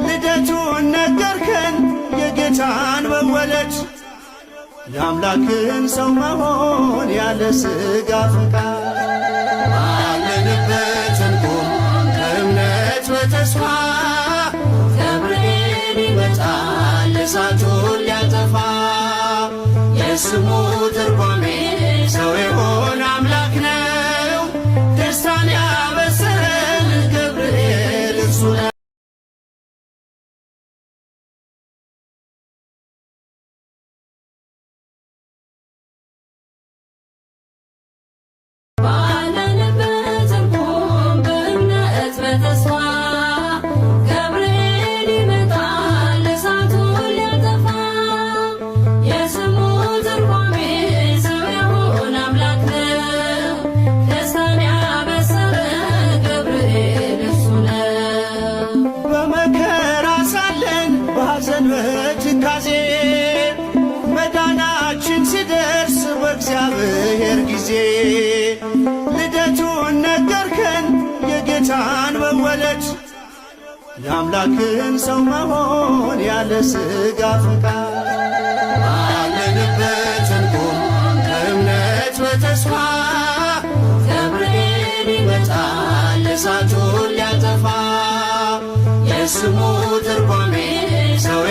ልደቱን ነገርከን የጌታን መወለድ የአምላክን ሰው መሆን ያለ ሥጋ ፈቃድ ባለንበት እንቁም በእምነት በተስፋ ገብርኤል ይመጣል እሳቱን ሊያጠፋ የስሙ ትርጓሜ ሰው የሆነ አምላክ ነው። ደስታን ያበሰረን ገብርኤል እርሱ ነው። ባለንበት እንቁም በእምነት በተስፋ ገብርኤል ይመጣል እሳቱን ሊያጠፋ የስሙ ትርጓሜ ሰው የሆነ አምላክ ነው። ደስታን ያበሰረን ገብርኤል እርሱ ነው። በመከራ ሳለን በሐዘን በትካዜ መዳናችን ሲደርስ በእግዚአብሔር ጊዜ ልደቱን ነገርከን የጌታን መወለድ የአምላክን ሰው መሆን ያለ ሥጋ ፈቃድ ባለንበት እንቁም በእምነት በተስፋ ገብርኤል ይመጣል እሳቱን ሊያጠፋ የስሙ ትርጓሜ ሰው